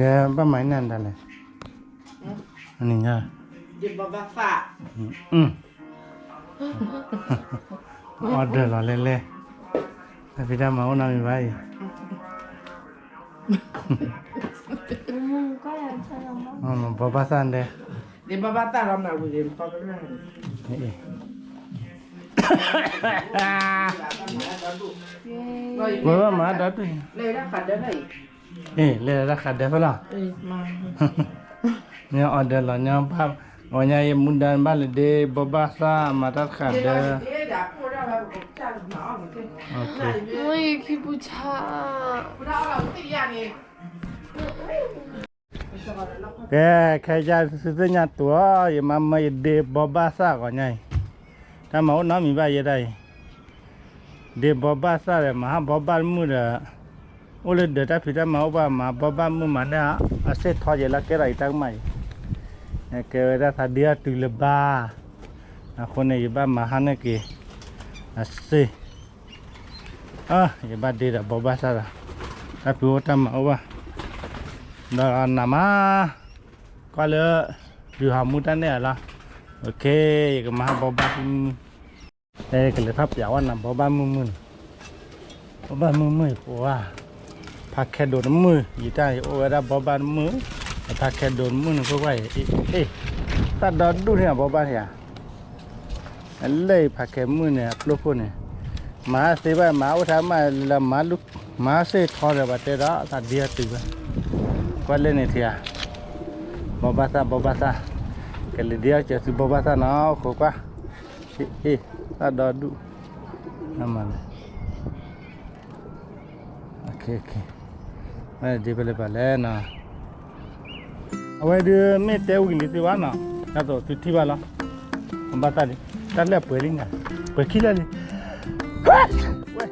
ကဲ ဘၣ်မၤနၢ်ဒၣ်လဲၣ်, နံၤညါ, အီၣ်ဒၢးလီၤလဲၣ်လဲၣ်, တၢ်ဖံးတၢ်မၤအိၣ်နီတမံၤဘၣ်အံၤ, ဘီဘၣ်သၣ်ဒဲး, ဘီဘၣ်သၣ်လီၤမးဝံၤန့ၣ်, ဝဲဘၣ်မၤဒီဒူၣ်, လဲၤဒၣ်ဃးဒၢးဖဲလီၤ, ညါအီၣ်ဒၢးလီၤညါဘၣ်, အဝဲညါယမူဒါဘၣ်လဲၤဒ့ဘီဘၣ်သၣ်မၤတၢ်တဃးဒၢး, မ့ၢ်ယခံပူၤဆါ ကဲ ခဲယါသုသ့ၣ်ညါတူၢ်အီၤ, ယမါမၢယဒ့ဘီဘၣ်သၣ်ဂီၤညါအံၤ, တၢ်မၤအိၣ်နီတမံၤဘၣ်ယဲဒၣ်အံၤ, ဒ့ဘီဘၣ်သၣ်ဒီး မၤဟးဘီဘၣ်တမုၢ်ဒီး, အိၣ်လၢဒၢးတၢ်ဖံးတၢ်မၤအိၣ်ဘၣ် မၤဘီဘၣ်မုၢ်မၤန့ၢ်အစ့ၣ်ထီယဲလၢကဲထီၣ်အံၤတၢ်ကမၣ်အံၤ, ကဲဝဲဒၣ်သးဒ့အီၤတုၤလၢၤဘၣ်, အဃိန့ၣ် ယဘၣ်မၤဟါန့ၢ်က့ၤ အစ့ၣ် ယဘၣ်ဒ့ဒီးဘီဘၣ်သၣ်ဒီး, တၢ်ဖံးအိၣ်တၢ်မၤအိၣ်ဘၣ်, ဒီးနးမး, ကွၢ်လၢ ဒုးဟးမူတၢ်န့ၣ်အလီၤ, ယကမၤဟးဘီဘၣ်မုၢ်မုၢ်, ကလဲၤထီၣ်ပျးဝဲနၤဘီဘၣ်မုၢ်မုၢ်န့ၣ်, ဘီဘၣ်မုၢ်မုၢ်အံၤပှၤ, ဖးခဲဒိးတမုၢ် ယတၢ်အံၤအိၣ်ဝဲဒၣ်ဘီဘၣ်တမုၢ်, ဖးခဲဒိးတမုၢ်န့ၣ် ကွၢ်ကွၢ်အံၤ, တၢ်ဒီဒူၣ်န့ၣ်အဘီဘၣ်န့ၣ်ဧါ လၢအံၤဖးခဲမုၢ်န့ၣ် အပျိၢ်ခိၣ်န့ၣ်, မၤသ့ဘၣ် မၤအိၣ်ထဲမးလၢ မၤစ့ၣ်ထီဒီး ပှၤတဲဒီး သးဒ့အီၤတုၤဘၣ်, ကွၢ်လၢန့ၣ်ထံဧါ, ဘီဘၣ်သၣ် ဘီဘၣ်သၣ်, ကလဲၤဒ့အီၤစၢၤသုဘီဘၣ်သၣ်နီၤ အိၣ်ခိးကွၢ်, အ့ တၢ်ဒီဒူၣ်, မၤလဲၣ် ဒ်ဖဲလဲၣ်ဘၣ်လဲၣ်နီၤ, အဝဲဒုးမ့ၢ်တဲဝံၤလံသ့ဘၣ်နီၤ, ဒ်သိးသုထံၣ်ဘၣ်လီၤ, ဘီဘၣ်သၣ်ဒ်, တၢ်လၢပှဲၤလံန့ၣ်, ပှဲၤခံဖျၢၣ်လံ, ဝဲ,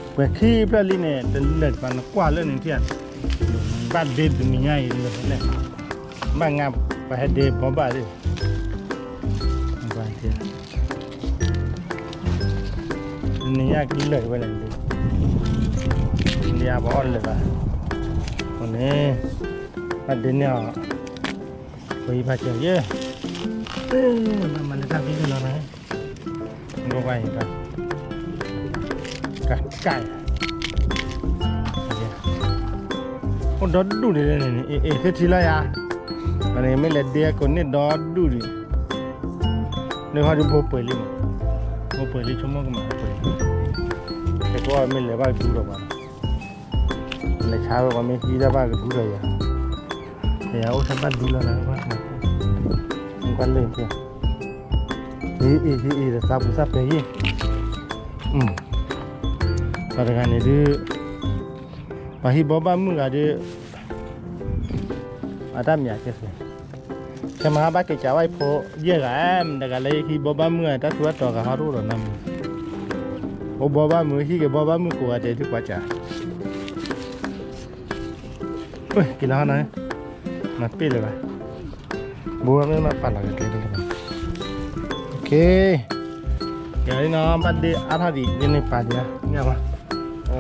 ပှဲၤခံဖျၢၣ်လံန့ၣ် တလၢာ်တပၤ နကွၢ်လၢန့ၣ်ထံၣ်ဧါ, ဘၣ်ဒ့တနံၤညါအံၤလၢာ်လဲၣ်, ဘၣ်ငါပှၤဟဲဒ့ဘီဘၣ်သ့ၣ် နကွၢ်ထံၣ်, တနံၤညါကလၢာ်ဝဲလဲၣ်, ဒ်အပှၤအီၣ်လၢာ်ဘၣ်, အဃိန့ၣ်, ဘၣ်ဒ့န့ၢ်အီၤ, ပှဲၤယံၤဘၣ်စၢၤယဲ, မၤလၢတၢ်ဖံးလၢလီၤနၤ, ကကွၢ်အံၤဘၣ်, ကကၢ်, အိၣ်ဒီဒူၣ်ဒ်လဲၣ်န့ၣ် အ့ၣ် သ့ၣ်ထံလီၤယၤ, မ့ၢ်လဲၤဒ့ကိးန့ၢ်ဒီဒူၣ်ဒံး, လၢဟီဒုးဘိပှဲၤလံမး, ဘိပှဲၤလံဆိကမိၣ်ကမၤပှဲၤ, ဟဲကီၢ်မ့ၢ်လဲၤဘၣ်ကဒူလီၤဘၣ်, လဲၤဆါဝဲပှၤမ့ၢ်ဟံးတၢ်ဘၣ်ကဒူလီၤယၤ, ယၤအိၣ်ထဲဘၣ်ဒူလီၤနၤ, ကွၢ်လၢ, အ့ၣ်အ့ၣ်အ့ၣ်အ့ၣ် သးပူၤသးပဲာ်ယဲၢ်, ပှၤတဂၤန့ၣ်ဒုး, ပှၤဟံးဘီဘၣ်မုၢ်ဂၤဒုး, အတၢ်မံၤကဲသ့, ခဲမဟါဘၣ်က့ၤကးဝဲအဖိယဲၢ်ဂၤ, မတၤတဂၤလၢဟံးဘီဘၣ်မုၢ်ဂၤ တၢ်ထူးတၢ်တီၤဂၤဟီတအိၣ်ဒီးနီတမံၤ, အိၣ်ဘီဘၣ်မုၢ် ဟံးက့ၤဘီဘၣ်မုၢ်ကိးဂၤဒဲးဒုးကွၢ်စး, က့ၤလီၤဟီနီၤ, မၤပ့ၢ်လၢၤဘၣ်, ဘိမ့ၢ်မၤပာ်လီၤက့ၤကျဲလၢၤဘၣ်, ကဲလံနီၤ ဘၣ်ဒ့အါထီၣ်ဒံး ယန့ၢ်ပာ်ဒံး,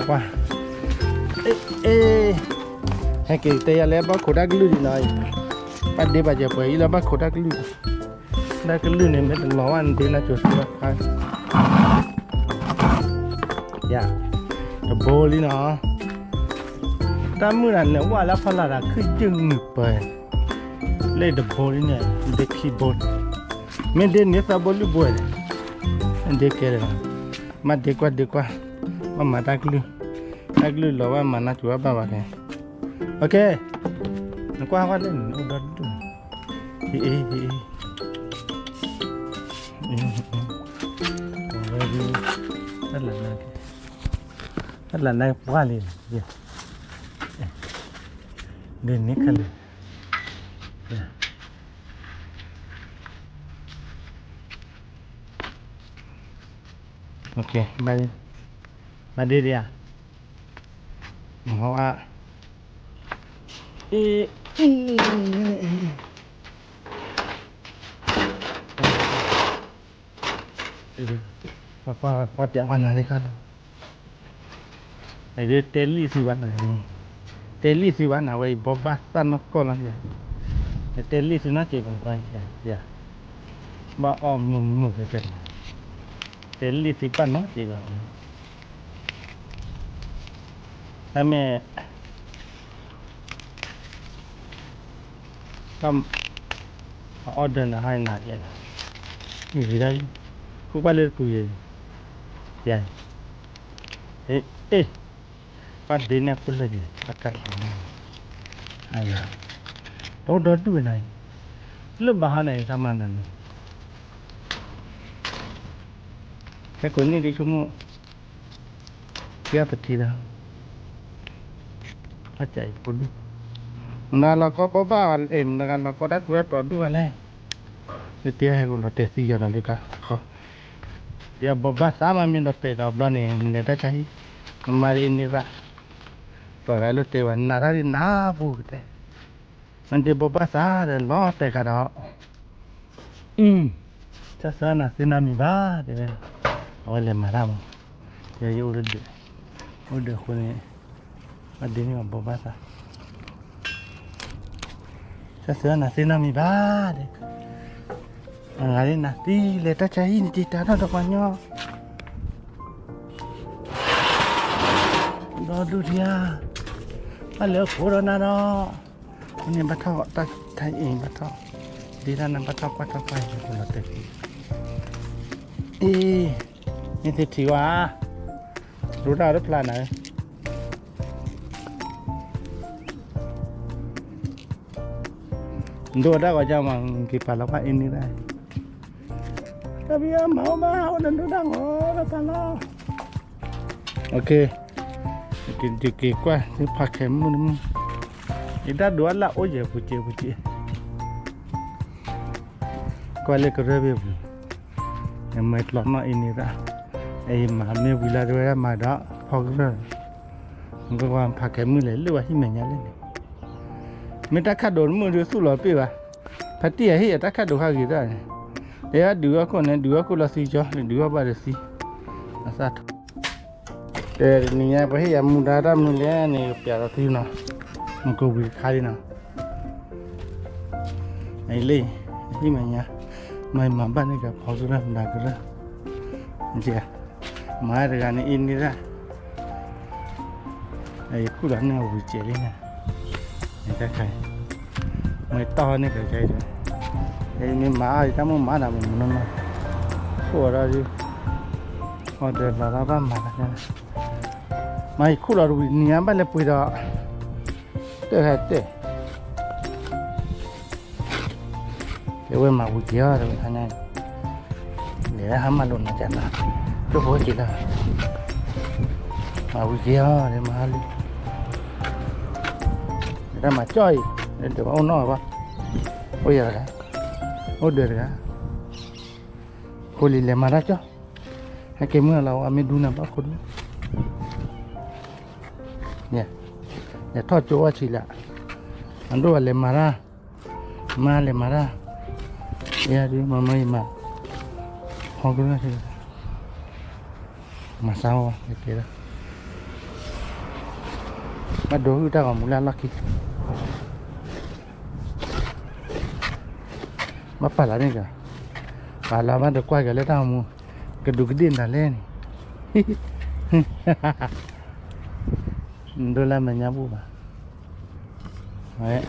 ကွၢ်, အ့ၣ်, ဟဲက့ၤတဲယၤလၢဘၣ်ခိးတၢ်ကလုၢ်ဒံးနီၤ, ဘၣ်ဒ့ဘၣ်စဲးပှဲၤအံၤလၢဘၣ်ခိးတၢ်ကလုၢ်, တၢ်ကလုၢ်န့ၣ်မ့ၢ်တလီၤဘၣ်န့ၣ်ဒ့နၢ်ကၠိၤသ့ဘၣ်, ယၤ, တဘိလံနီၤ, တၢ်မုၢ်တၢ်လဲၤဝဲလၢဖီလာ်တၢ်ခုၣ်ယုၢ်မုၢ်ပၢၤ, လၢတဘိလံန့ၣ်, ဒ့ခံဘိ, မ့ၢ်ဒ့န့ၣ်သၢဘိလွံၢ်ဘိန့ၣ်, ဒ့ကဲလၢၤဘၣ်, ဘၣ်ဒ့ကွၢ်ဒ့ကွၢ်, ဘၣ်မၤတၢ်ကလုၢ်, တၢ်ကလုၢ်လီၤဘၣ်မၤနၢ်ကၠိၤဘၣ်ဘၣ်ဘၣ်ခဲ, နကွၢ်ကွၢ်လၢန့ၣ် အိၣ်ဒီဒူၣ်, ဟ့ၣ်အ့ၣ်, ဟ့ၣ်အ့ၣ်, ဝဲဒုး, တၢ်လၢနပှၢ်လံ, ဒ်န့ၣ်ခဲလၢာ် ဘၣ်ဒ့ဒံးဧါ, မ့ၢ်ဝဲ, ပှၤပျးပှၤနၤလံခါလီၤ, တဲလံသုဘၣ်နၤ, တဲလံသုဘၣ်နၤဝဲအံၤ ဘိးဘၣ်သၣ်နီၢ်ကီၢ်လီၤ, တဲလံသုနီၢ်ကီၢ်, ဘၣ်အီၣ်မုာ်မုာ်ဖဲဖဲ, တဲလံသုဘၣ်နီၢ်ကီၢ်, တၢ်မ့ၢ် တၢ် order နၤဟါနၤယဲ, ယံၤဒၣ်, ဃုကွၢ်လၢတပူၤယဲ, ယဲ, အ့ၣ်, ပှၤဒ့နဲၣ်ဖိလၢယဲ, ပှၤကး, တအိၣ်ဒီဒူၣ်ဝဲနၤ, လၢဘၣ်ဟါန့ၣ် တၢ်မၤနၤန့ၣ်, ဟဲကိးန့ၢ်ဒ်ဆိကမိၣ် ကဲပထံလီၤ, အစးအံၤဖိဒူၣ်, နလီၤကီဘိးဘၣ်ဝဲ, နဂၤလီၤကီတၢ်ကွဲးပျီဒူၣ်ဝဲလဲၣ်, လၢတဟဲကလီၤတဲာ်သံယီၤဒီးလၢတၢ်ဃီ, ယဘိးဘၣ်သးမးမ့ၢ်ဒီးပဲာ်ဒီးဘျီန့ၣ် နလဲၤတၢ်ဆါဟံၣ်, မၤဒ်အံၤန့ၣ်ရၣ်, ပှၤဂၤလိၣ်တဲဝဲ နၤတၢ်ဒ်နၤပူၤကတဲ နဒ့ဘိးဘၣ်သးဒီးလီၤတဲာ်ကဒီး, တၢ်စၢနၤသ့နၤမံၤဘၣ်တဲဝဲ, အဝဲလဲၤမၤတၢ်မး, ယအိၣ်ဒၣ်, အိၣ်ဒၣ်အဃိန့ၣ်, အဒ့န့ၣ်ဘိးဘၣ်သး, တၢ်စၢနၤသ့နၤမံၤဘၣ်တဲ, အဂၤဒ်နၤသံလဲၤတၢ်ဆါဟံၣ်န့ၣ်တံာ်တာ်ထီၣ်ဒီးပှၤညီ ဒီဒူၣ်ထံဧါ, ဘၣ်လဲၤအိၣ်ဖှိၣ်ဒီးနၤဒီး, အန့ၣ်ဘၣ်ထီၣ်တၢ်ထါအံၤဘၣ်ထီၣ်, ဒ့တၢ်နၤဘၣ်ထီၣ်ကွၢ်ထီၣ်ကွၢ်အံၤလီၤတဲာ်, အ့, မ့ၢ်သ့ထံၣ်ဝဲ, ရိတၢ်အီၤတဖျါနၤဧၢ, ဒိၣ်ဒၣ်ဂီၤကမၤက့ၤပာ်လီၤကွၢ်အ့န့ၣ်ဒၣ်, တၢ်ပယီၤမၤအိၣ်ဘၣ်အိၣ်နဒိၣ်ဒၣ်ဂီၤတဖၣ်လီၤ, ယက့ၤကွၢ်ဖးခဲမုၢ်တမုၢ်, ယတၢ်ဒိးအလၢအိၣ်ယဲၢ်ပူၤစဲးပူၤစဲး, ကွၢ်လၢကရၢဘ့ၣ်ပူၤ, ယမ့ၢ်ကျီနီၣ်အ့န့ၣ်ဒၣ်, အအံၤမၤမ့ၢ်ဝံၤလၢတဝဲဒၣ်မၤဒီးဖီကရၢ, မ့ၢ်ကွၢ်ဖးခဲမုၢ်လဲၤလၢဝဲဟံၣ်မဲာ်ညါလၢန့ၣ်, မ့ၢ်တၢ်ခၣ်ဒိးတမုၢ်ဒုးသူၣ်လီၤပ့ၢ်ဘၣ်, ဖါတံၢ်အဟ့ၣ်အတၢ်ခၣ်ဒိးဟးဂ့ၤဒၣ်န့ၣ်, တဲဒုးအီၣ်ခိၣ်န့ၣ် ဒုးအီၣ်ခိၣ်လီၤသံကၠီ, ဒုးအီၣ်ဘၣ်ဒီးသံ, အသၣ်ထီၣ်, တနံၤညါပှၤဟ့ၣ်ယၤမူဒါတၢ်မနုၤလဲၣ်န့ၣ် ပျးလီၤသုနီၤ, မူကိးဝံၤတခါလံနီၤ, အံၤလၢ ဟံၣ်မဲာ်ညါ, မၤမၤဘၣ်န့ၣ်ကဖီကရၢမတၤကရၢ, မၤတဂၤန့ၣ်အ့န့ၣ်ဒၣ်, ယခူၣ်လီၤန့ၢ်အဝံၤစဲးလံန့ၣ်, တၢ်ခါအံၤ, မ့ၢ်တီၢ်န့ၢ်ကခဲအံၤ, မ့ၢ်မၤအီၤယတၢ်မိၣ်မၤဒၣ်မ့ၢ်မနုၤနီၤ, ခိၣ်အီၤဒီး, အီၤဒီးလီၤလီၤဘၣ်မၤလီၤ, မၤယခူၣ်လီၤတဝံၤနံၤညါဘၣ်လဲၤပှ့ၤဒီး, တၢ်ခါတဲ တဲဝဲမၤဝံၤက့ၤအီၤ တဲဝဲခါညါ, လဲၤဟးမၤလိာ်နၤကနၤ, ဒိၣ်ဖိက့ၤလီၤ, မၤဝံၤက့ၤအီၤ တဲမၤဟါလံ, တၢ်မၤကၠီၣ်အံၤ, တဲဘၣ်အိၣ်နီၢ်ဘၣ်, အိၣ်ယၤတဂၤ, အိၣ်ဒၢးတဂၤ, ဃိလံၤလဲၤမၤတၢ်ကၠီၣ်, ဟဲက့ၤမုၢ်လီၤ အမ့ၢ်ဒူနၤဘၣ်ခိၣ်ဒူ ယထီၣ်ကၠိဝဲဆံးလၢ, အဒိၣ်အလဲၤမၤတၢ်, မၤလဲၤမၤတၢ်, ယဒုးမၤမၤယမၤ, ဟီကရၢ, မၤစၢ်ဝဲ, ဘၣ်ဒိဟုၣ်တၢ်ဂီၤမူလၢအလီၢ်ခံ, ဘၣ်ပာ်လီၤန့ၣ်က, ပာ်လီၤဘၣ်ဒီးကွၢ်က့ၤလၢတၢ်ဂီၤမူ, ကဒူးကဒ့ၣ်နၤလဲၣ်န့ၣ်, ဒိလၢမဲာ်ညါပူၤဘၣ်,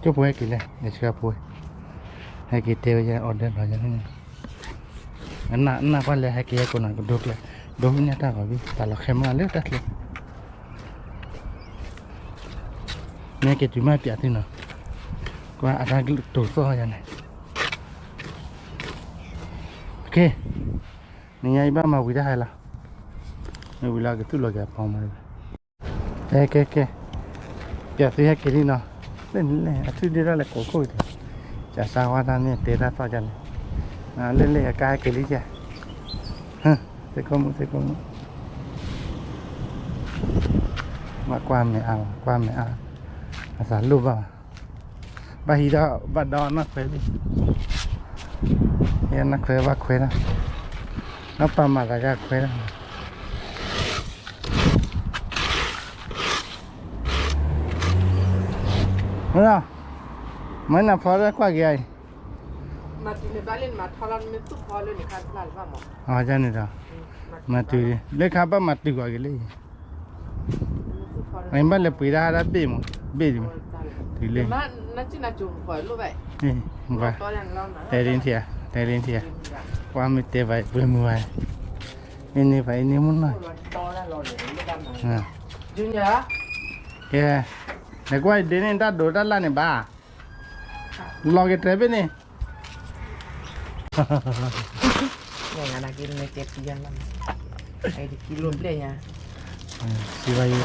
ကၠိဖိဟဲက့ၤလဲၣ် နဆှၢဖိ, ဟဲက့ၤတဲဝဲယဲ order လီၤယဲန့ၣ်, အနၢ်ပှၢ်လဲၤဟဲက့ၤဟဲကိးနၤကဒိကျဲ, ဒိဟုၣ်န့ၢ်တၢ်ဂီၤဘံၣ် ပာ်လီၤခဲမုၢ်လၢတၢ်ချ့ မ့ၢ်က့ၤတုၤမ့ၢ်ပျးသုနီၤ, ကွၢ်အတၢ်တိၤသီၣ်ယၤန့ၣ်, နံၤညါအံၤဘၣ်မၤဝံၤတၢ်ဟဲလီၤ, မ့ၢ်ဝံၤလီၤကသူၣ်လီၤက့ၤအဖီမး, ကဲကဲကဲ, ပျးသုဟဲက့ၤလံနီၤ, လၢန့ၣ်လဲၣ် အထုဒ့တၢ်လဲၤကိးခိၣ်က့ၤ, ကစးဝါတၢ်န့ၣ်တဲတၢ်သီၣ်ကလဲၣ်, လၢလၢအကါဟဲက့ၤလံကဲ, သ့ၣ်ခိၣ်မုၣ်သ့ၣ်ခိၣ်မုၣ် မ့ၢ်ကွၢ်မဲာ်အါ ကွၢ်မဲာ်အါ, အသးလိၣ်ဘၣ်, ဘၣ်ဟံးဒီးဘၣ်ဒီးနီၢ်ခွဲးလံ, ဟဲနီၢ်ခွဲးဘၣ်ခွဲးဒၣ်, နီၢ်ပၢ်မၤသးကခွဲးဒၣ်, မ့ၢ်, မ့ၢ်နဖီတၢ်ကွၢ်က့ၤအံၤ, အန့ၣ်ဒီး, မၤတုၤ, လၢခါဘၣ်မၤတုၤကွၢ်က့ၤလံ, အဘၣ်လဲၤပှ့ၤတၢ်ဟးတၢ်ဘ့ၣ်မး, ဘ့ၣ်ဒံး, တုၤလံ, တဲဒ်ထံဧါ, တဲဒ်ထံဧါ, ကွၢ်မ့ၢ်တဲဘၣ်ပှ့ၤမုာ်ဘၣ်, အန့ၣ်ဘၣ်အန့ၣ်မ့ၢ်နီၤ, ကဲ, နကွၢ်ဒ့န့ၣ်တၢ်ဒိးတၢ်လၢ်န့ၣ်ဘၣ်, လီၤက့ၤတြဲၤဘ့ၣ်န့ၣ်, က, စံးဘၣ်ယဲ,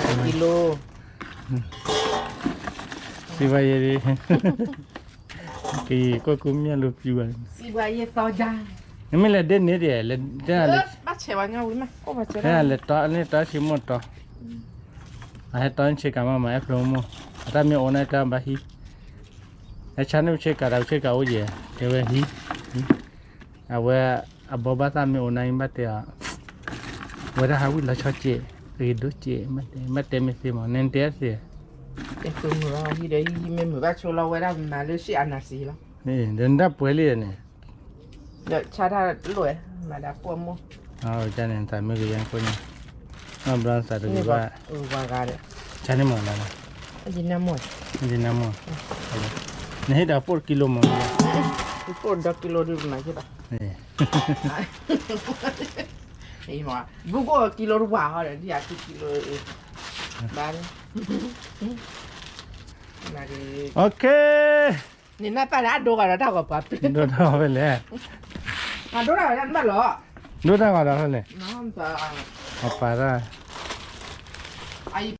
စံးဘၣ်ယဲ, က့ၤကွၢ်ကူမ့ၢ်လိာ်ပျူၤဘၣ်, နမ့ၢ်လဲၤဒ့န့ၣ်ဒ်, လဲၤ, လဲၤတီန့ၣ်တီဆံးမိၢ်တီ, အဟဲတီဆ့ကၤမးမး အဲၣ်ဖျိမိၢ်, အတၢ်မ့ၢ်အိၣ်န့ၣ်တၢ်ဘၣ်ဟံး, ဟဲဆါန့ၣ်ပဆ့ကၤဒီးပဆ့ကၤအိၣ်ယဲၢ်, တဲဝဲဟံး, အဝဲ, အဘီဘၣ်သၣ်မ့ၢ်အိၣ်န့ၣ်ဘၣ်တဲအီၤ, ဝဲဒၣ်ဟးဝံၣ်လီၤဆီစ့, အဂ့ၤဒိၣ်စ့, မ့ၢ်တဲမ့ၢ်သ့မး နတဲသ့, ဟံးဒီးဟံးမ့ၢ်မုာ်ဘၣ်ဆိလီၤဝဲဒၣ်မၤလၢရှ့ၣ်အနၤစံလီၤ, ဒီးနတၢ်ပှဲၤလံန့ၣ် ဒီးဆါတၢ်လိၣ်ဝဲ, မၤဒၣ်ပိာ်မိၢ်, န့ၣ်သးမ့ၢ်ကယါကိၣ်န့ၣ်, ဘျီသးတဂ့ၤဘၣ်, ဆါန့ၢ်မးလီၤ, နဟ့ၣ်ဒီးပိာ်တကံလိမး, ပိာ်ဒီကံလိဒုးမၤယဘၣ်, ဘူးကီၢ်ကံလိတဝာ်, ကံလိ, နနၢ်ပၢၢ်န့ၣ် အဒိဂၤဒီးတၢ်ဂီၤပှၤပျဲၢ်, ဒိတၢ်ဂီၤဖဲလဲၣ်, အဒိတၢ်ဂီၤတၢ်ဘၣ်လီၤ, ဒိတၢ်ဂီၤဒီးဖဲလဲၣ်, အပာ်တၢ်, အအံၤ